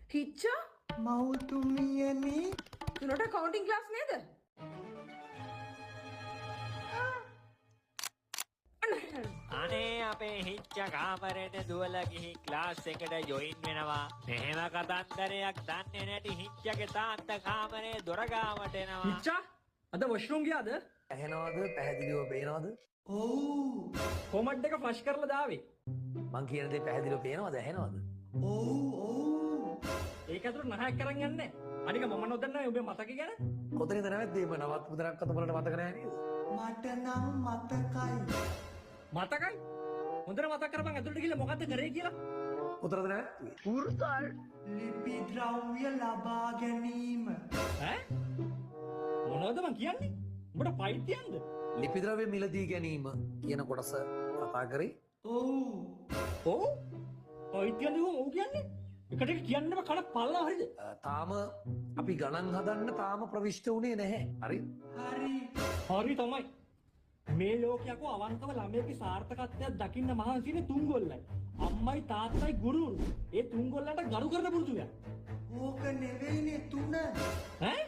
හිච්චා මව්තුමියනි තුනට counting class නේද? අනේ අපේ හිච්ච කාමරේට දුවලා ගිහින් ක්ලාස් එකට ජොයින් වෙනවා. මෙහෙම කතන්දරයක් දන්නේ නැති හිච්චගේ තාත්තා කාමරේ දොර ගාවට එනවා. හිච්චා අද වොෂ්රූම් ගියාද? ඇහෙනවද? පැහැදිලිව පේනවද? ඔව්. කොමඩ් එක ෆ්ලෂ් කරලා දාවේ. මං කියන දේ පැහැදිලිව පේනවද? ඇහෙනවද? ඔව් ඔව්. ඒක ඇතුළට නහයක් අරන් යන්නේ. අනික මම නොදන්නා ඔබේ මතක ගැන. කොතනින්ද නැවැත්තියේ? මම නවත් මුදලක්වත් උඹලට මතක නෑ නේද? මට නම් මතකයි. මතකයි? හොඳට මතක් කරපන් ඇතුළට ගිහලා මොකද්ද කරේ කියලා. කොතරද නැවැත්තුවේ? ලිපි ද්‍රව්‍ය ලබා ගැනීම. ඈ? මොනවද මං කියන්නේ? උඹට පෛත්‍යයන්ද? ලිපි ද්‍රව්‍ය මිලදී ගැනීම කියන කොටස කතා කරේ. ඔව්. ඔව්. පෛත්‍යයන්ද කිව්වම ඔව් කියන්නේ? එකට එක කියන්න බෑ කන පල්ලා හරිද? තාම අපි ගණන් හදන්න තාම ප්‍රවිෂ්ඨ වුණේ නැහැ. හරි? හරි. හරි තමයි. මේ ලෝකයකෝ අවංකව ළමයෙක්ගේ සාර්ථකත්වයක් දකින්න මහන්සි වෙන්නේ තුන්ගොල්ලයි. අම්මයි තාත්තයි ගුරුවරු. ඒ තුන්ගොල්ලන්ට ගරු කරන පුරුදුයක්. ඕක නෙවෙයිනේ තුන. ඈ?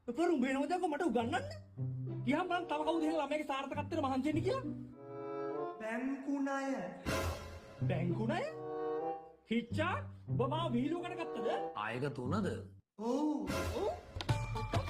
උපර උඹ එනවද යකෝ මට උගන්වන්න? කියහන් බලන්න තව කවුද එහෙම ළමයෙක්ගේ සාර්ථකත්වයට මහන්සි වෙන්නේ කියලා? බැංකු ණය. බැංකු ණය? හිච්චා උඹ මාව විහිළුවකට ගත්තද? ආයක තුනද? ඔව්. ඔව්.